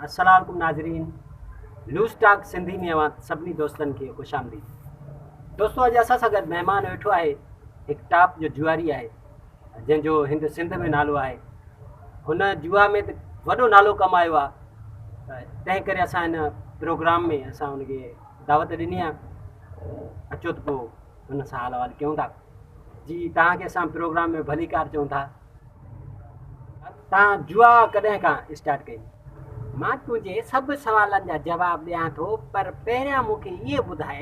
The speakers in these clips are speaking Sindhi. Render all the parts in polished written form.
السلام عليڪم ناظرين لوز ٽاڪ سنڌي ۾ اوهان سڀني دوستن کي خوش آمديد. دوستو اڄ اسان سان گڏ مهمان ويٺو آهي هڪ ٽاپ جو جواري آهي جنهن جو هند سنڌ ۾ نالو آهي. هن جوا ۾ ته وڏو نالو ڪمايو آهي تنهن ڪري اسان هن پروگرام ۾ اسان هن کي دعوت ڏني آهي. اچو ته پوء هن سان حال احوال ڪيون ٿا. جي توهان کي اسان پروگرام ۾ ڀليڪار چئون ٿا. توهان جوا ڪڏهن کان اسٽارٽ ڪئي؟ مان تنهنجي سڀ سوالن جا جواب ڏيان ٿو پر پهريان مون کي اهي ٻڌاء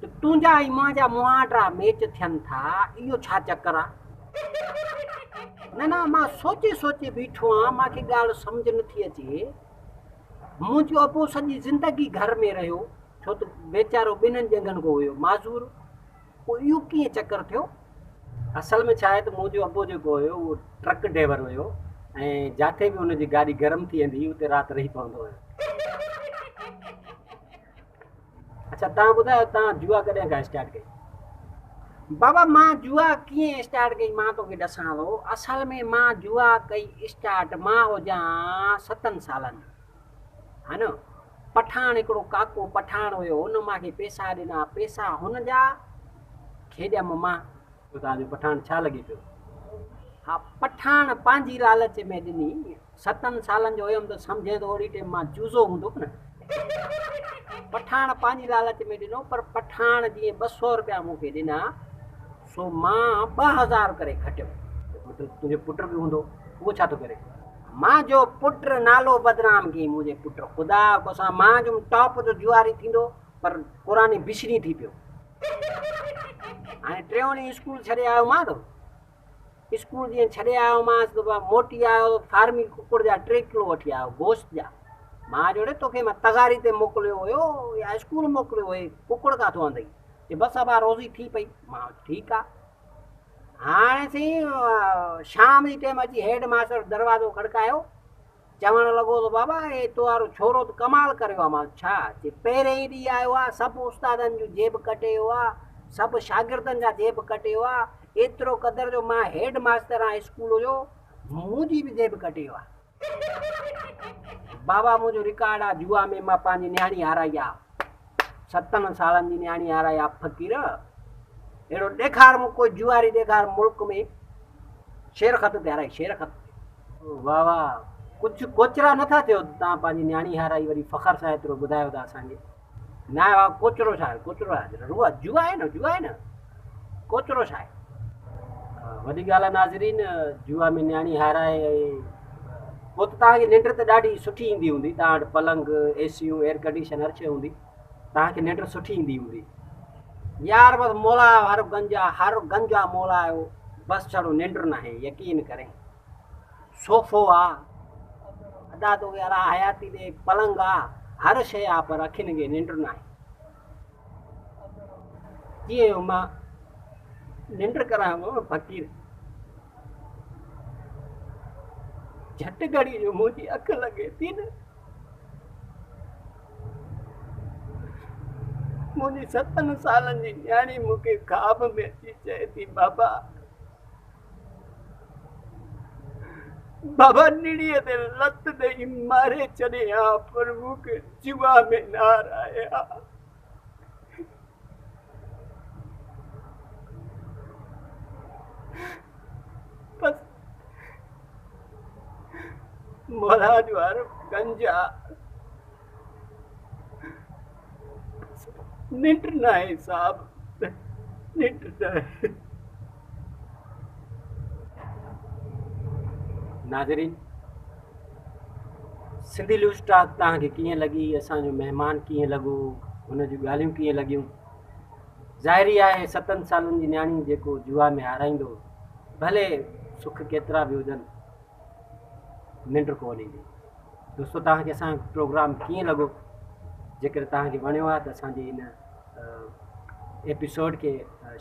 ته تنهنجا ۽ منهنجا مهانڊا ميچ ٿين ٿا اهو ڇا چڪر آ؟ نه نه مان سوچي سوچي بيٺو آن مان کي ڳالهه سمجهه نٿي اچي. منهنجو ابو سڄي زندگي گهر ۾ رهيو ڇو ته ويچارو ٻنهن ڄنگهن کان هيو معذور. پوء اهو ڪيئن چڪر ٿيو؟ اصل ۾ ڇا آهي ته منهنجو ابو جيڪو هيو اهو ٽرڪ ڊرائيور هيو ۽ جاٿي به هن جي گاڏي گرم ٿي ويندي هئي اتي رات رهي پوندو هيو. اڇا توهان ٻڌايو توهان جوا ڪڏهن کان اسٽارٽ ڪئي؟ بابا مان جوا ڪيئن اسٽارٽ ڪئي مان توکي ڏسان ٿو. اصل ۾ مان جوا ڪئي اسٽارٽ مان هجان ستن سالن جو. ها نه پٺاڻ هڪڙو ڪاڪو پٺاڻ هيو ان مان کي پيسا ڏنا پيسا هن جا کيڏيم مان. پوء توهان جو پٺاڻ ڇا لڳي پيو؟ ها پٺاڻ پنهنجي لالچ ۾ ڏني. ستن سالن جو هيم ته سمجهين ته اوڙي ٽيم مان چوزو هوندم نه. پٺاڻ پنهنجي لالچ ۾ ڏنو پر پٺاڻ جيئن 200 رپيا مون کي ڏنا سو مان 2000 ڪري کٽيم. مطلب تنهنجو پٽ به هوندو اهو ڇا ٿو ڪري؟ مان جو پٽ نالو بدنام ڪيئي منهنجي پٽ خدا قسم مان جو ٽاپ جو جواري ٿيندو پر قرآني بشري ٿي پيو. هاڻي ٽيون ڏينهن اسڪول ڇڏي آيو مان ته اسڪول جيئن ڇڏي آيومانس ته موٽي آيو ته فارمي ڪڪڙ جا 3 ڪلو وٺي آيو گوشت جا. مان چيو ڙي توکي مان تغاري تي موڪليو هيو يا اسڪول موڪليو هئي ڪڪڙ ڪاٿو آندئي؟ چي بس ابا روزي ٿي پئي. مان چيو ٺيڪ آ. هاڻي سائين شام جي ٽيم اچي هيڊ ماستر دروازو کڙڪايو. چوڻ لڳو ته بابا هي تو وارو ڇورو ته ڪمال ڪريو آ. مان ڇا؟ چي پهرين ئي ڏينهن آيو آ، سڀ استادن جون جيب ڪٽي ويو آ، سڀ شاگردن جا جيب ڪٽي ويو آ، ايترو قدر جو مان هيڊ ماستر آهيان اسڪول جو، منهنجي به جيب ڪٽي ويو آ. بابا منهنجو رڪارڊ آ جوا ۾ مان پنهنجي نياڻي هارائي آ، 7 سالن جي نياڻي هارائي آ فقير. اهڙو ڏيکار مون ڪوئي جواري ڏيکار ملڪ ۾. شير خط تي هارائي شير خط تي. واه واه ڪجهه ڪوچرا نه ٿا ٿيو توهان پنهنجي نياڻي هارائي وري فخر سان ايترو ٻڌايو ٿا اسان کي. نه آهي ڪوچرو ڇا آهي ڪوچرو آهي روح جوا آهي نه جوا آهي نه ڪوچرو ڇا آهي. وڏي ڳالهه آهي ناظرين جوا ۾ نياڻي هارائي ۽ پوء ته توهان کي ننڊ ته ڏاڍي سٺي ايندي هوندي توهان وٽ پلنگ اي سيون ايئر ڪنڊيشن هر شيء هوندي توهان کي ننڊ سٺي ايندي هوندي. يار بس مولا هر گنج آ هر گنج آ مولا جو بس ڇڙو ننڊ ناهي يقين ڪرين صوفو آ ادا توکي الله حياتي ڏي پلنگ آ هر شيء آ پر اکين کي ننڊ ناهي ڪيئن مان ننڊ ڪران فقير جهٽ گهڙي جو منهنجي اک لڳي ٿي نه منهنجي 7 سالن جي نياڻي مون کي خواب ۾ اچي چئي ٿي بابا بابا نڙيء تي لت ڏئي ماري ڇڏي ها پر مون کي جوا ۾ نه هارائي ها. بس مولا جو هر گنج آ ننڊ ناهي صاحب ننڊ ناهي. ناظرين سنڌي لوز ٽاڪ توهان کي ڪيئن لڳي اسان جو مهمان ڪيئن لڳو هن جون ڳالهيون ڪيئن لڳيون ظاهري آهي 7 سالن جي نياڻي جيڪو جوا ۾ هارائيندو ڀلي سک ڪيترا به هجن ننڊ ڪونه ايندي. دوستو توهان کي اسان جو پروگرام ڪيئن لڳو جيڪڏهن توهان کي وڻيو آهي ته اسان جي هن ايپيسوڊ کي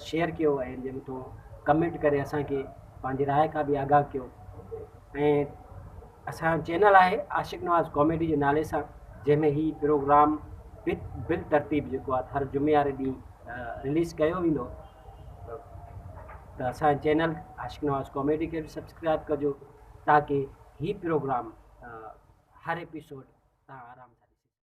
شيئر ڪيو ۽ ان جي مٿو ڪمينٽ ڪري اسان کي پنهنجي راء کان به آگاهه ڪيو ۽ اسان جو چينل آهي عاشق نواز ڪاميڊي جي نالي سان جنهن ۾ هي پروگرام بل ترتيب جيڪو آهي هر جمعي واري ڏينهن رليز ڪيو ويندو ته اسان جي چينل عاشق نواز ڪاميڊي کي به سبسڪرائب ڪجو تاڪي هي پروگرام هر ايپيسوڊ توهان آرام سان.